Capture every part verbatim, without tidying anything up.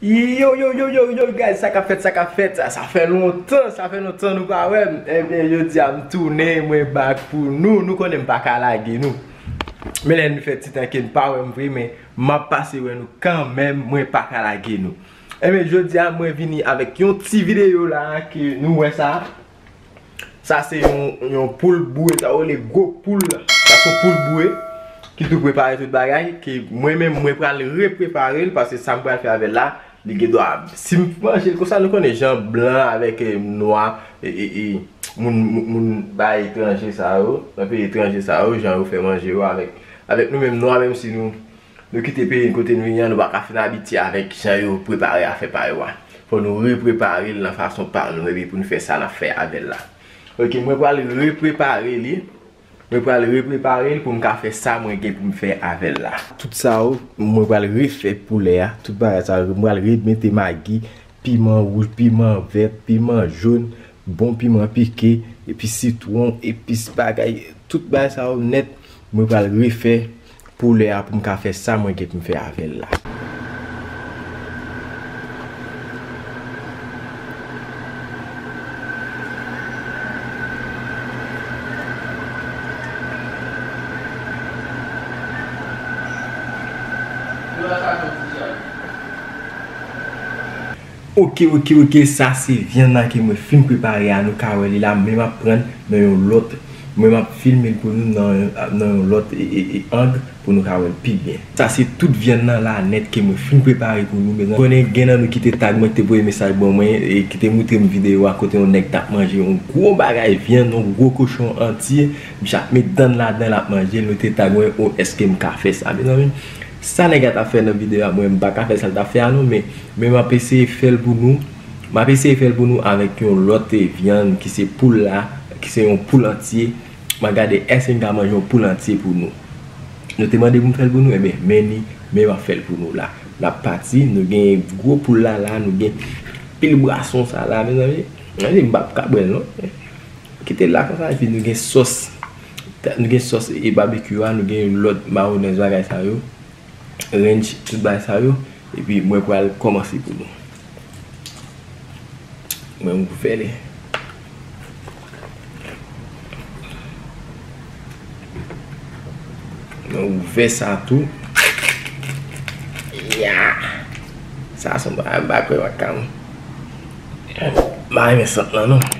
Yo, yo, yo, yo, yo, guys, sa k ap fèt, sa k ap fèt, sa, sa fè lontan, sa fè lontan nou pa wè m. Ebyen, jodi a m tounen, mwen back pou nou, nou konnen m pa ka lage nou. Men lè nou fè ti tan ke n pa wè m vre, men m ap pase wè nou kanmenm, mwen pa ka lage nou. Ebyen, jodi a mwen vini avèk yon ti videyo la ke nou wè sa. Sa se yon, yon poul bouye, sa yo rele gwo poul. Sa se yon poul bouye ki tou prepare tout bagay, ke mwen menm mwen pral reprepare l, paske sa m pral fè avè l la, li gen dwa, si m manje l konsa, nou konnen jan blan avèk, eh, nwa, e, e, e, moun, moun, moun bay etranje sa yo, nan peyi etranje sa yo, jan yo fè manje yo avèk, avèk nou menm nwa, menm si nou, nou kite peyi n kote n vini an, nou pa ka fin abitye avèk jan yo prepare afè pa yo a. Fò nou reprepare l nan fason pa nou, epi pou n fè sa n ap fè avè l la. Ok, mwen pral reprepare li. Mwen pral reprepare l pou m ka fè sa mwen gen pou m fè avè l la. Tout sa yo, mwen pral refè poulè a. Tout bagay sa yo, mwen pral remete magi, piman wouj, piman vè, piman jòn, bon piman pike, epi sitwon, epis bagay, tout bagay sa yo nèt, mwen pral refè poulè a pou m ka fè sa mwen gen pou m fè avè l la. Ok, ok, ok, sa se vyann nan ke mwen fin prepare a, nou ka wè li la, men m ap pran nan yon lòt, mwen m ap filme l pou nou nan, nan yon lòt, e, e, e, ang, pou nou ka wè l pi byen. Sa se tout vyann nan la nèt ke mwen fin prepare pou nou, mezanmi. Konnen gen nan nou ki te tag mwen, ki te voye mesaj ban mwen, e ki te moutre m videyo a kote yon nèg t ap manje yon gwo bagay vyann, yon gwo kochon antye, misye ap met dan l ladan l ap manje l, nou te tag mwen, o, èske m ka fè sa, mezanmi? Sa nèg la t ap fè nan videyo a, mwen, m pa ka fè sa l t ap fè a non, men, men m ap eseye fè l pou nou. M ap eseye fè l pou nou avèk yon lòt, eh, vyann ki se poul la, ki se yon poul antye. M ap gade èske m ka manje yon poul antye pou nou. Nou te mande pou m fè l pou nou, ebyen, men li, men m ap fè l pou nou la. N ap pati, nou gen gwo poul la la, nou gen pil bwason sa la, mezanmi. Mezanmi, m p ap ka bwè l non. Kite l la konsa, epi nou gen sòs. Nou gen sòs e babekyou a, nou gen lòt mayonèz bagay sa yo. Ranch, tout bagay sa yo. Epi mwen pral kòmanse pou nou. Mwen ouvè li. Mwen ouvè sa tou. Ya! Sa se yon bagay m pa kwè m ap ka. M pa renmen sant lan non.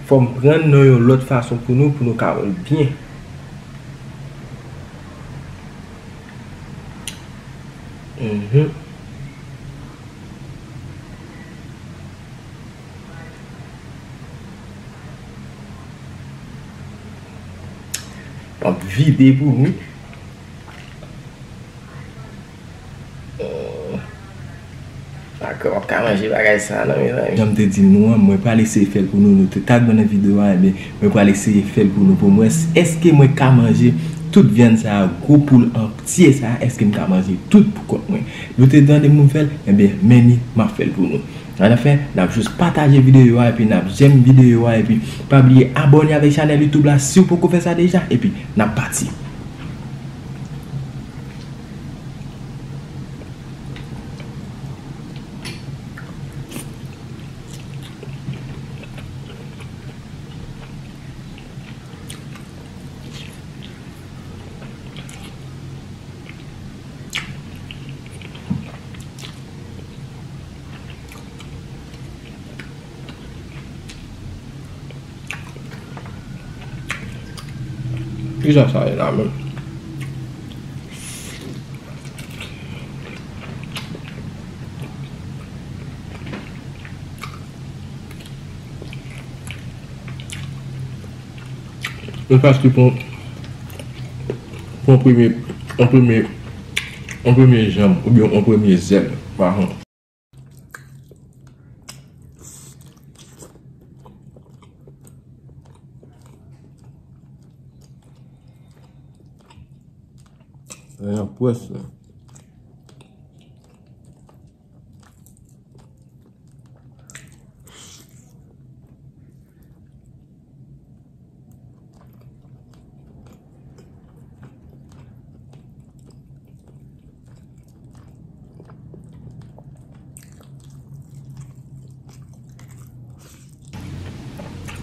Fò m pran nan yon lòt fason pou nou, pou nou ka wè l byen. Mhm. M ap vide pou nou. Oh. Dakò, m ap ka manje bagay sa non, mezanmi. Jan m te di nou an, mwen pral eseye fè l pou nou. Nou te tag mwen nan videyo a, ebyen, mwen pral eseye fè l pou nou pou m wè s-, èske mwen ka manje tout vyann sa a, gwo poul antye sa a, èske m ka manje tout pou kont mwen? Nou te mande m pou m fè l, ebyen, men li, m ap fè l pou nou. Anfen, n ap jis pataje videyo a, epi n ap jèm videyo a, epi pa bliye abòne avèk chanèl YouTube la si w poko fè sa deja, epi n ap pati. Kisa sa ye la menm? Mwen paske pran, pran premye, an premye, an premye janm oubyen an premye zèl. Pahon. Sa yon pwès la.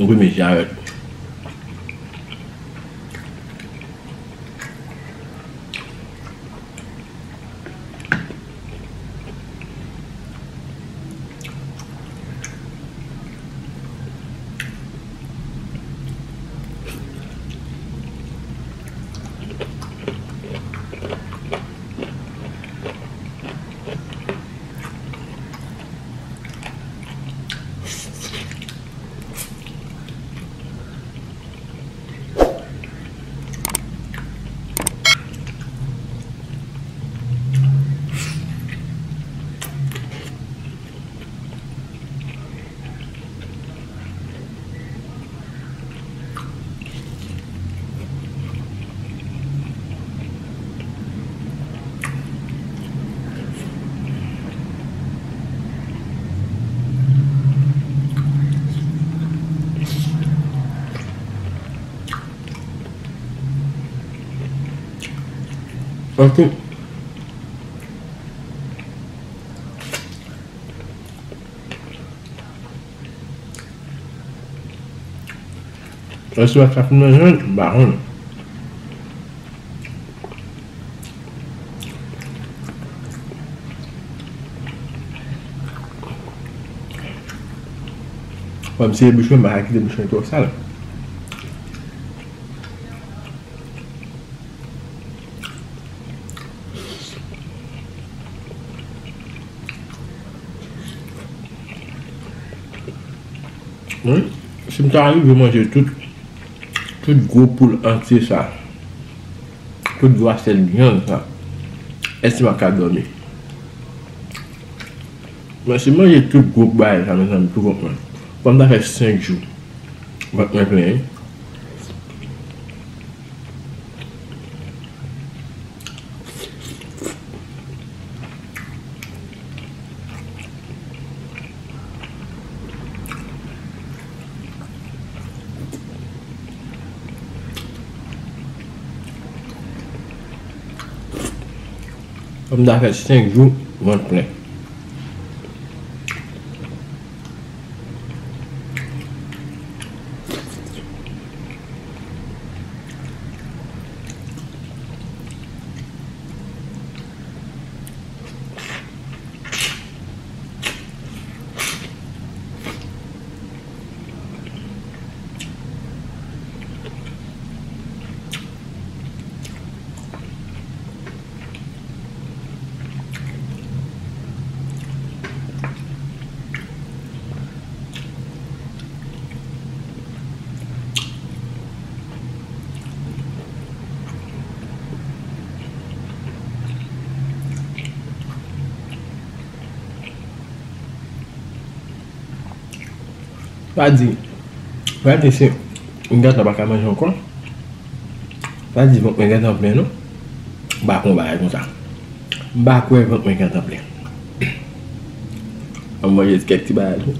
Premye jarèt. Ok. Èske w ap fin manje, m pa konnen. Fò m sere bouch mwen, m pa ka kite bouch mwen twò sal. Wi, si m ta rive manje tout, tout gwo poul antye sa, tout gwo asèt vyann sa, èske m ap ka dòmi? Men si m manje tout gwo bagay sa, mezanmi, pou kont mwen, fò m ta fè senk jou vant mwen plen, wi. Fò m ta fè senk jou vant plen. Sa di, sa di se, m gentan pa ka manje ankò. Sa di vant mwen gentan plen, non? M pa konn bagay konsa. M pa kwè vant mwen gentan plen. An manje kèk ti bagay tou.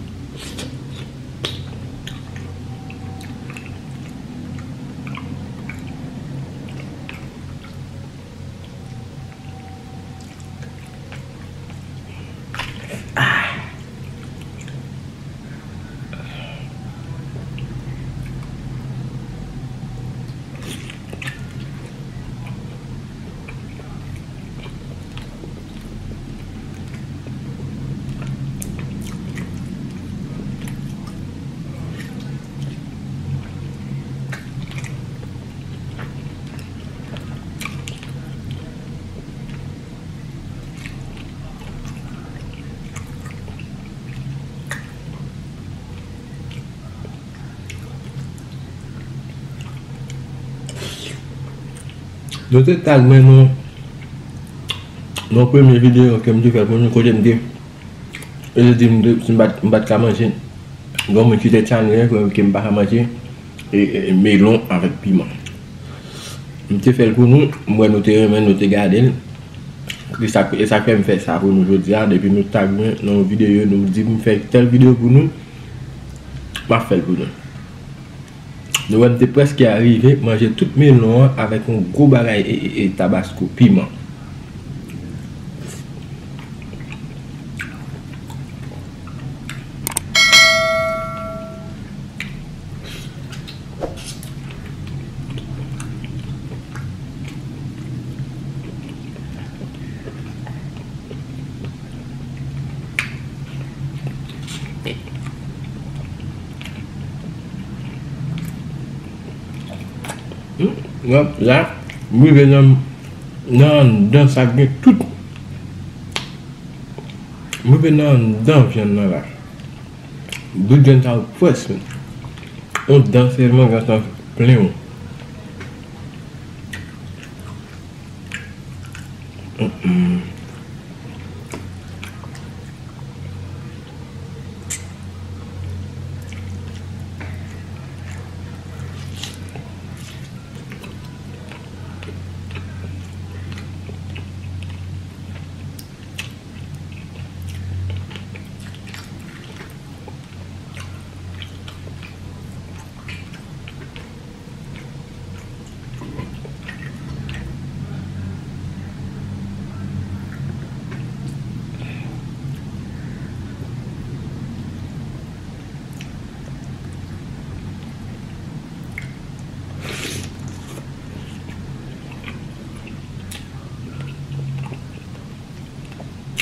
Nou te tag mwen nan, nan premye videyo ke m te fè pou nou, kote m te, e te di m te, si m pa t, m pa t ka manje. Gen moun ki te challenge mwen ke m pa ka manje, e, e, melon avèk piman. M te fè l pou nou, m wè nou te renmen, nou te gade l. E sa, e sa k fè m fè sa pou nou jodi a. Depi nou tag mwen nan yon videyo, nou di m fè tèl videyo pou nou, m ap fè l pou nou. Nou wè m te prèske arive manje tout melon an avèk yon gwo bagay e, e, e tabasko, piman. Hmm, wè, la, m rive nan, nan anndan sa k gen tout. M rive nan anndan vyann nan la. Bout vyann sa yo pwès, men. Yon dan sèlman, vyann sa plen, wi. Mm-mm.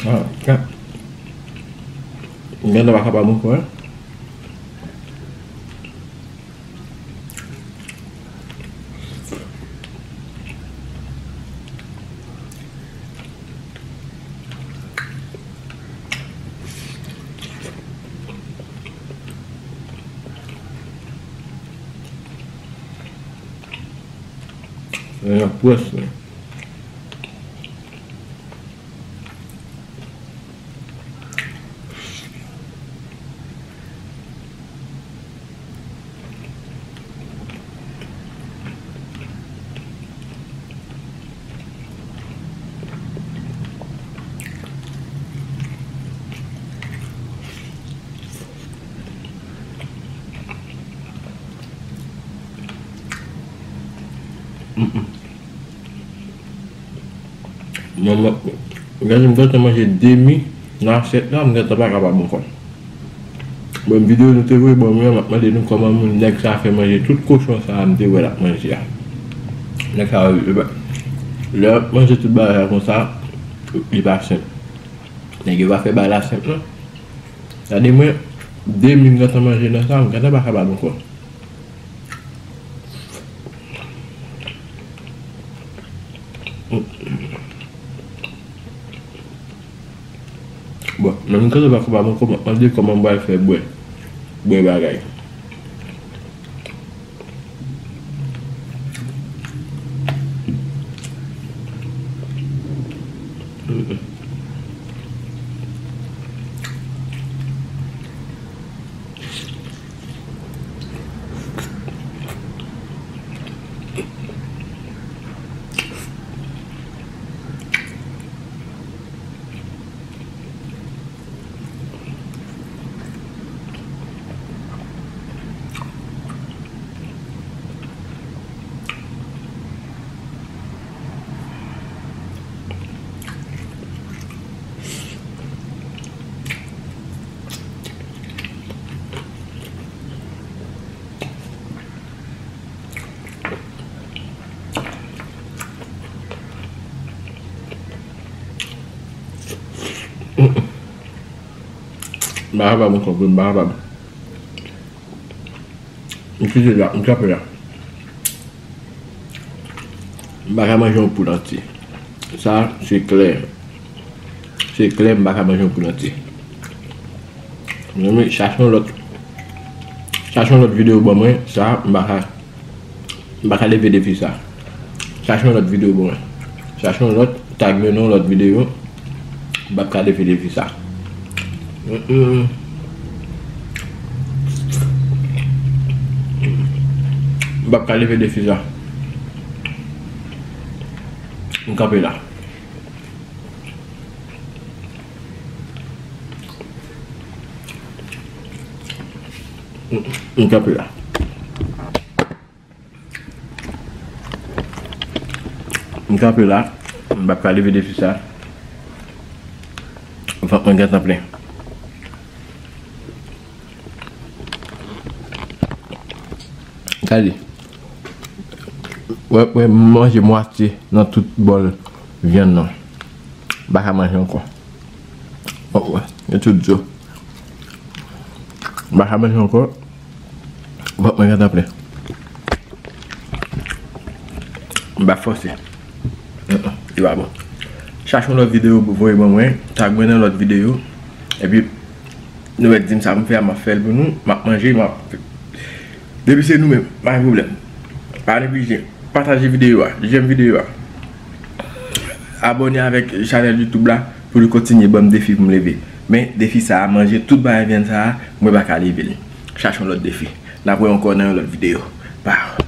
Ah, ka. Gade, pa kapab ankò, hein? Sa pwès, men. Mm-mm. Non, mwen, gade, m gentan manje demi nan asyèt la, m gentan pa kapab ankò. Bon, videyo nou te voye ban mwen an, m ap mande nou kòman moun nèg sa fè manje tout kochon sa a m te wè l ap manje a. Nèg sa yo, yo pa, lè y ap manje tout bagay la konsa, li pa senp. Nèg yo pa fè bagay la senp, non. Gade mwen, demi m gentan manje nan sa, m gentan pa kapab ankò. Bon, men m gentan pa kapab ankò, m ap mande kòman m pral fè bwè, bwè bagay. M pa kapab ankò, m pa kapab. M kite la, m kanpe la. M pa ka manje yon poul antye. Sa, se klè. Se klè, m pa ka manje yon poul antye. Mezanmi, chache yon lòt, chache yon lòt videyo ban mwen. Sa, m pa ka, m pa ka leve defi sa. Chache yon lòt videyo ban mwen. Chache yon lòt, tag mwen nan yon lòt videyo. M p ap ka leve defi sa. Mm-mm. M p ap ka leve defi sa. M kanpe la. M kanpe la. M kanpe la. M p ap ka leve defi sa. Vant mwen gentan plen. Gade. Wè, wè, m manje mwatye nan tout bòl vyann nan. M pa ka manje ankò. Wè, wè, yo tout zo. M pa ka manje ankò. Vant mwen gentan plen. M pa fòse. Mm, mm, li pa bon. Chache yon lòt videyo pou voye ban mwen. Tag mwen nan lòt videyo. Epi, nou mèt di m sa pou m fè a, m ap fè l pou nou. M ap manje, m ap. Depi se nou menm, pa gen pwoblèm. Pa neglije. Pataje videyo a. Jèm videyo a. Abòne avèk chanèl YouTube la pou li kontinye ban m defi pou m leve. Men, defi sa a, manje tout bagay vyann sa a, mwen pa ka leve l. Chache yon lòt defi. N ap wè ankò nan yon lòt videyo. Pow!